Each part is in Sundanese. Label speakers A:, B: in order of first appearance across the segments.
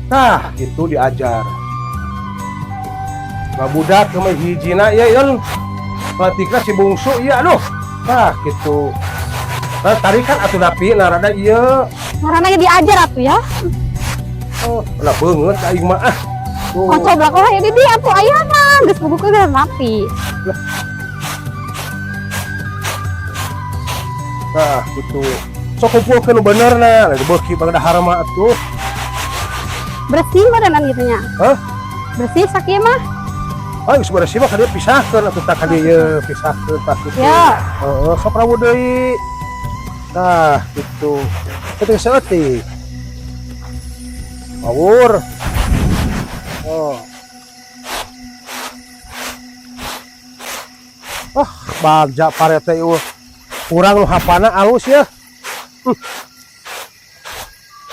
A: Tah, itu diajar. Babudak mah hijina ya yun. Latikna si bungsu iya, aduh. Tah, gitu. Nah, tarikan atuh dapi nah rada ieu.
B: Ngaranna ge diajar atuh ya.
A: Oh, lah beungeut aing mah ah. Tuh.
B: Oh, coba lah ya di dia atuh aya mah geus buku geus rapi.
A: Nah, gitu. Sok kumpulkeun nu bener nah, lagi beuki bang dahar mah atuh.
B: Bersih meureunnan gitu nya.
A: Hah?
B: Bersih sakieu mah.
A: Ah, geus beresih mah ka dieu pisahkeun atuh tah ka dieu ye, pisahkeun tah kitu.
B: Ya.
A: Heeh, sok rawu deui. Tah, gitu. Itu saeutik. Ngawur. Oh. Ah, bagja parete ieu. Kurang nu hapana alus ya.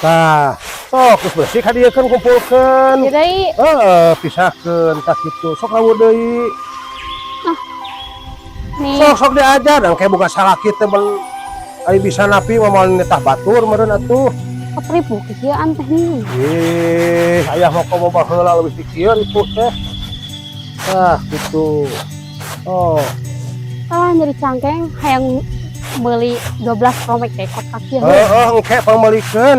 A: Tah, sok geus bersih ka dieu keun kumpulkeun.
B: Ieu deui.
A: Heeh, pisahkeun tah kitu. Sok rawu deui.
B: Nih.
A: Sok sok diajar dan kayak buka salaki teh mun ai bisa napi mah moal nitah batur meureun atuh.
B: Kok ribu kieuan teh nih.
A: Ih, ayah mau komo baheula leuwih ti kieu ripuh teh. Tah, gitu. Oh,
B: Ah, nyeri cangkeng hayang meuli 12 Pro Max teh kotak ieu.
A: Heeh, engke pangmeulikeun.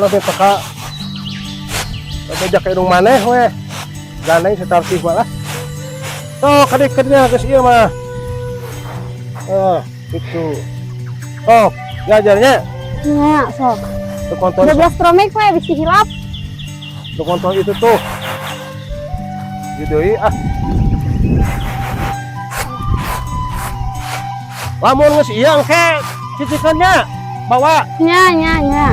A: Lebih peka. Beja ka indung maneh we. Gandeng setartih mah lah. Sok kadikeun nya geus ieu mah. Oh, gitu. Sok, diajarnya.
B: Nya, sok.
A: Tuh kontol,
B: 12 Pro Max we bisi hilap.
A: Tuh kontol itu tuh. Gitu deui ah. Lamun geus ieu engke cicikannya bawa.
B: Nya, nya, nya.